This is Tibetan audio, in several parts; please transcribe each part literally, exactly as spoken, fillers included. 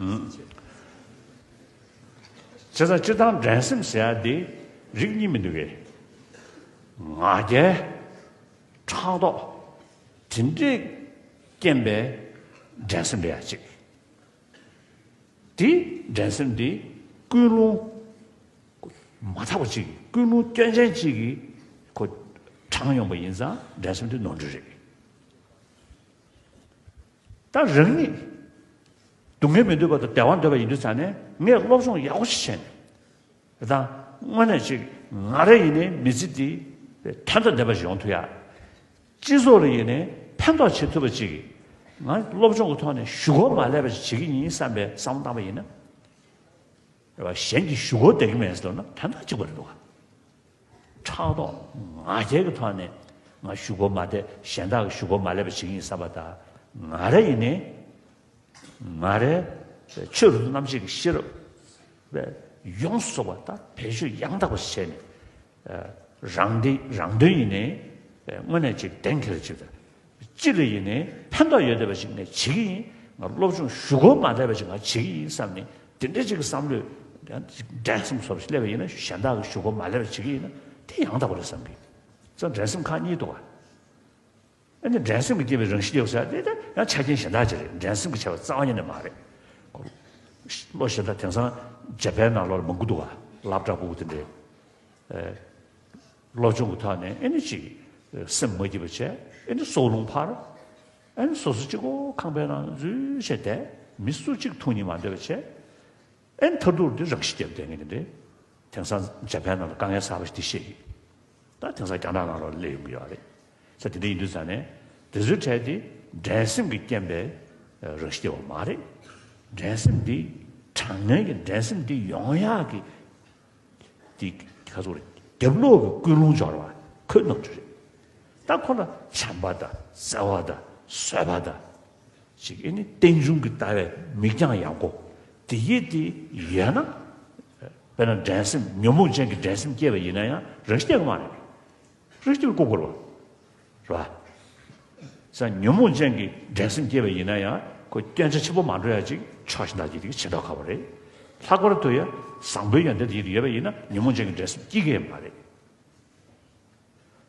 བྱས་ཙང་སྤྱིར་བཏང་འགྲན་སེམས་ཟེར་ཡ་དེ་རིགས་གཉིས་མི་འདུག་གས། ང་རྒྱལ། ཕྲག་དོག་དེ་འདྲས་རྐྱེན་པས་འགྲན་སེམས་རེད་ཡ་གཅིག་དེ་འགྲན་སེམས་དེ་ཀུན་སློང་མ་དག་པ་གཅིག་གིས། ཀུན་སློང་སྐྱོན་ཅན་གཅིག་གིས་ཁོ་དྲངས་ཡོང་པ་ཡིན་ཙང་འགྲན་སེམས་དེ་ནོར་འཁྲུལ་རེད། ད་རང་ཉིད་སྡུག་བསྔལ་མི་འདོད་པ་དང་བདེ་བ་འདོད་པ་ཡིན་དུས་ཙང་ནས་ངས་སློབ་སྦྱོང་ཡག་པོ་ཞིག་བྱས་ནས། ད་དངོས་གནས་ཅིག་ང་རང་ཡིན་ནའི་མི་ཚེ་འདི་ཕན་ཐོགས་ལྡན་པ་ཞིག་ཡོང་ཐུབ་ཡ། སྤྱི་ཚོགས་ལ་ཡིན་ནའི་ཕན་ཐོགས་བྱེད་ཐུབ་པ་ཅིག་ང་སློབ་སྦྱོང་གི་ཐོག་ནས་ཞུ་སྒོ་མ་ལས་པ་ཞིག་བྱེད་ཀྱི་ཡིན་བསམ་པའི་བསམ་བློ་བཏང་པ་ཡིན་ན། རེད་བ། གཞན་གྱིས་ཞུ་སྒོ་བསྡད་ཀྱི་མེད་ཟེར་ན་དོན་དག་གཅིག་པ་རེད་འདུག་ག་ཕྲག་དོག་ང་རྒྱལ་གྱི་ཐོག་ནས་ང་ཞུ་སྒོ་མ་བསྡད། གཞན་དག་གིས་ཞུ་སྒོ་མ་ལས་པ་བྱེད་ཀྱི་ཡིན་བསམ་པ་དང་། ང་རང་ཡིན་ནའི་ང་རའི་ཆོས་རིག་རྣམ་འབྱེད་ཀྱི་ཤེས་རབ་ཡོངས་སུ་རྫོགས་པ་དང་བེད་སྤྱོད་ཡང་དག་པ་བྱས་ནས། རང་བདེ་རང་དོན་ཡིན་ནའི་དངོས་གནས་ཅིག་གཏན་འཁེལ་ཅིག་དང་། སྤྱི་ལ་ཡིན་ནའི་ཕན་ཐོགས་ཡོད་བསྡད་པ་ཞིག་ངས་བྱེད་ཀྱི་ཡིན། ང་སློབ་སྦྱོང་ཞུ་སྒོ་མ་བསྡད་པ་ཞིག་ང་བྱེད་ཀྱི་ཡིན་བསམ་ནས་དེ་འདྲ་ཅིག་གི་བསམ་བློས་འགྲན་སེམས་བཟོ་འདྲ་ཞིག་སླེབས་པ་ཡིན་ན། གཞན་དག་གིས་ཞུ་སྒོ་མ་ལས་པ་བྱེད་ཀྱི་ཡིན་ན་དེ་ཡང་དག་པ་རེད་བསམ་གི། ཙང་འགྲན་སེམས་ཁག་གཉིས་འདུག་ག་ཨ་ནི་འགྲན་སེམས་ཀྱིས་བསྐྱེད་པའི་རང་བཞིན་སྐྱེ་བ་ཟེར་དེ་ད་ཡང་ཆ་རྐྱེན་གཞན་དག་ཅིག་རེད། འགྲན་སེམས་ཀྱིས་བྱས་པ་རྩ་བ་ཉིད་ནས་མ་རེད། ལོ་གཞན་དག་དེང་སང་ཇ་པན་ནང་ལོགས་ལ་མང་པོ་འདུག་ག་སློབ་གྲྭ་ཕྲུ་གུ་དེ་འདྲའི། སློབ་སྦྱོང་གི་ཐོག་ནས་ཨེ་ནི་ཅིག་སེམས་མ་སྐྱིད་པ་བྱས། ཨེ་ནི་སྲོག་རླུང་འཕར། ཨེ་ནི་སོ་སོ་གཅིག་པོ་ཁང་པའི་ནང་འཛུལ་བྱས་བསྡད། མི་སུ་གཅིག་ཐུག་ཉིན་མ་འདོད་པ་བྱས། ཨེ་ནི་མཐར་ཐུག་དེ་རང་ཤི་རྒྱབ་བསྡད་མཁན་དེ་འདྲས། དེང་སང་ཇ་པན་ནང་ལ་དཀའ་ངལ་ཚ་བ་ཞིག་དེ་བཤད་ཀྱི། ད་དེང་སང་རྒྱ་ནག་ནང་ལོགས་སླེབས་ཡོང་གི་ཡོད་རེད། ས་དེ་འདྲ་ཡིན་དུས་ཙང་ནས་དེ་ཚོའི་གྲས་དེ་འགྲན་སེམས་ཀྱི་རྐྱེན་པས་རང་ཤི་རྒྱབ་པ་མ་རེད། འགྲན་སེམས་འདི་དྲག་གནོན་གྱི་འགྲན་སེམས་འདི་ཡོང་ཡག་གི་འདི་ག་ཚོད་རེད། རྒྱབ་ལོགས་ཀྱི་ཀུན་སློང་སྦྱོར་བ་ཁོའི་རྣམ་འགྱུར་རེད། ད་ཁོ་ལ་བྱམས་པ་དང་བརྩེ་བ་དང་བཟོད་པ་དང་། ཅིག་ཨེ་ནི་རྟེན་འབྱུང་གི་ལྟ་བའི་མིག་རྒྱང་ཡངས་པོ་དེ་ཡིད་དེ་ཡོད་ན། དཔེར་ན་འགྲན་སེམས་ཉོན་མོངས་ཅན་གྱི་འགྲན་སེམས་སྐྱེས་པ་ཡིན་ན་ཡང་རང་ཤི་རྒྱག་གི་མ་རེད། རང་ཤི་རྒྱག་དགོས་པ་རེད། རེད་བ། ས་ཉོན་མོངས་ཅན་གྱི་འགྲན་སེམས་སྐྱེས་པ་ཡིན་ན་ཡང་ཁོ་སྐྱོན་ཆ་ཆེན་པོ་མ་འགྲོ་ཡ་ཅིག་ཆོག་ཤིང་ད་ཅིག་དེ་ཤིན་ཏུ་ཁག་པོ་རེད། ལྷག་པར་དུ་ཡང་བཟང་པོའི་ཡོན་ཏན་དེ་ཡིད་དུ་ཡོད་པ་ཡིན་ན་ཉོན་མོངས་ཅན་གྱི་འགྲན་སེམས་སྐྱེ་གི་ཡོད་མ་རེད།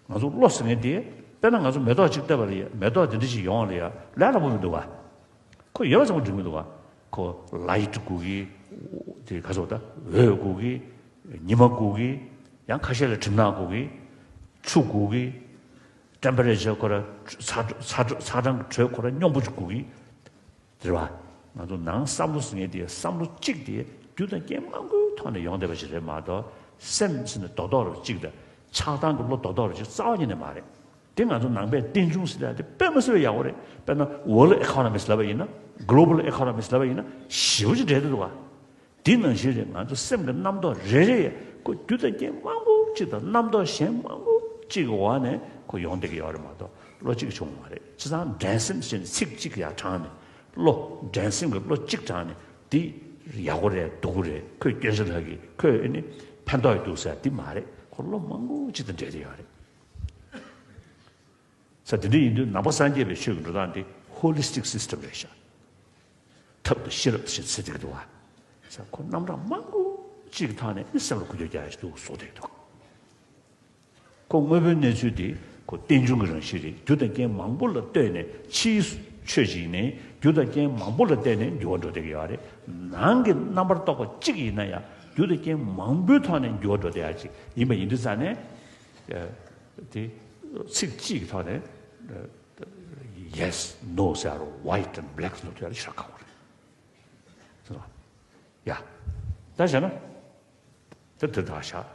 ང་ཚོ་བློ་ཟེར་མཁན་དེ། དཔེར་ན་ང་ཚོ་མེ་ཏོག་ཅིག་བཏབ་པ་ལ་ཡ། མེ་ཏོག་དེ་འདྲ་ཞིག་ཡོང་བ་ལ་ཡ་ལས་སླ་པོ་མི་འདུག་བ། ཁོ་ཡོད་པ་ཚང་མ་འགྲིག་མི་འདུག་བ། ཁོ་ལའིཊ་དགོས་ཀི། དེ་ག་ཚོད་ད། འོད་དགོས་ཀི། ཉི་མ་དགོས་ཀི། ཡང་ཁ་ཤས་ལ་གྲིབ་ནག་དགོས་ཀི། ཆུ་དགོས་ཀི། ཊེམ་པ་རེ་ཅར་ཁོ་ར་ཚ་ཚ་ཚ་གྲང་གི་དྲོད་ཁོ་ར་སྙོམས་པོ་ཅིག་དགོས་ཀི། དེ་རེད་བ། ང་ཚོ་ནང་བསམ་བློ་ཟེར་མཁན་དེ་བསམ་བློ་གཅིག་དེ་རྒྱུ་དང་རྐྱེན་མང་པོའི་ཐོག་ནས་ཡོང་བསྡད་པ་ཞིག་རེད་མ་གཏོགས། སེམས་ཟེར་ནས་རྡོག་རྡོག་རེ་གཅིག་དང་། ཆགས་སྡང་གི་བློ་རྡོག་རྡོག་རེ་གཅིག་རྩ་བ་ཉིད་ནས་མ་རེད། དེ་ང་ཚོ་ནང་པའི་རྟེན་འབྱུང་ཟེར་ཡ་དེ་དཔེ་མི་སྲིད་པའི་ཡག་པོ་རེད། དཔེར་ན་World Economics་ལབ་པ་ཡིན་ན། Global Economics་ལབ་པ་ཡིན་ན་ཞེ་པོ་ཅིག་འབྲེལ་བསྡད་འདུག་བ། དེ་ནང་བཞིན་རེད། ང་ཚོ་སེམས་ཀྱི་རྣམ་རྟོག་རེ་རེ་ཡས་ཁོ་རྒྱུ་དང་རྐྱེན་མང་པོ་གཅིག་དང་རྣམ་རྟོག་གཞན་མང་པོ་གཅིག་གི་འོག་ནས་ཁོ་ཡོང་བསྡད་ཀྱི་ཡོད་རེད་མ་གཏོགས་བློ་གཅིག་བྱུང་བ་མ་རེད། བྱས་ཙང་འགྲན་སེམས་ཟེར་ནས་ཚིག་གཅིག་ཡར་དྲངས་ནས། བློ་འགྲན་སེམས་ཀྱི་བློ་གཅིག་དྲངས་ནས་འདི་ཡག་པོ་རེད་སྡུག་པོ་རེད། ཁོས་སྐྱོན་ཆ་ལྷག་གི། ཁོས་ཨེ་ནི་ཕན་ཐོགས་ཡོད་འདུག་ཟེར་འདི་མ་རེད། ཁོ་བློ་མང་པོ་གཅིག་དང་འབྲེལ་བསྡད་ཡོད་རེད། ས་དེ་འདྲ་ཡིན་དུས་ནང་པ་སངས་རྒྱས་པའི་ཆོས་ཀྱི་འགྲོ་སྟངས་འདི་ཧོ་ལི་སི་ཊིག་སི་སི་ཊམ་རེད་ཤག་ཐབས་དང་ཤེས་རབ་ཞེས་ཟེར་བསྡད་ཀྱི་འདུག་བ། ས་ཁོ་རྣམ་གྲངས་མང་པོ་གཅིག་གི་ཐོག་ནས་ནི་སེམས་ལ་འགུལ་སྐྱོད་རྒྱག་ཡ་ཞིག་འདུག་བཟོ་བསྡད་ཀྱི་འདུག་ཁོ་དངོས་པོའི་གནས་ཚུལ་དེ་ཁོ་རྟེན་འབྱུང་གི་རང་བཞིན་རེད། རྒྱུ་དང་རྐྱེན་མང་པོ་ལ་ལྟོས་ནས། ཕྱིའི་ཆོས་ཅིག་ཡིན་ནའི་རྒྱུ་དང་རྐྱེན་མང་པོ་ལ་བརྟེན་ནས་འགྱུར་བ་འགྲོ་བསྡད་ཀྱི་ཡོད་རེད། ནང་གི་རྣམ་པར་རྟོག་པ་གཅིག་ཡིན་ན་ཡང་རྒྱུ་དང་རྐྱེན་མང་པོའི་ཐོག་ནས་འགྱུར་བ་འགྲོ་བསྡད་ཡ་ཅིག་ཡིན་པ་ཡིན་དུས་ཙང་ནས། དེ་ཚིག་གཅིག་གི་ཐོག་ནས་yes no ཟེར་རོ། white and black ཟེར་ཐུབ་ཡ་ལ་ཤ་ཁག་པོ་རེད། ཡ། ད་བྱས་ན། ད་དེ་དག་བཞག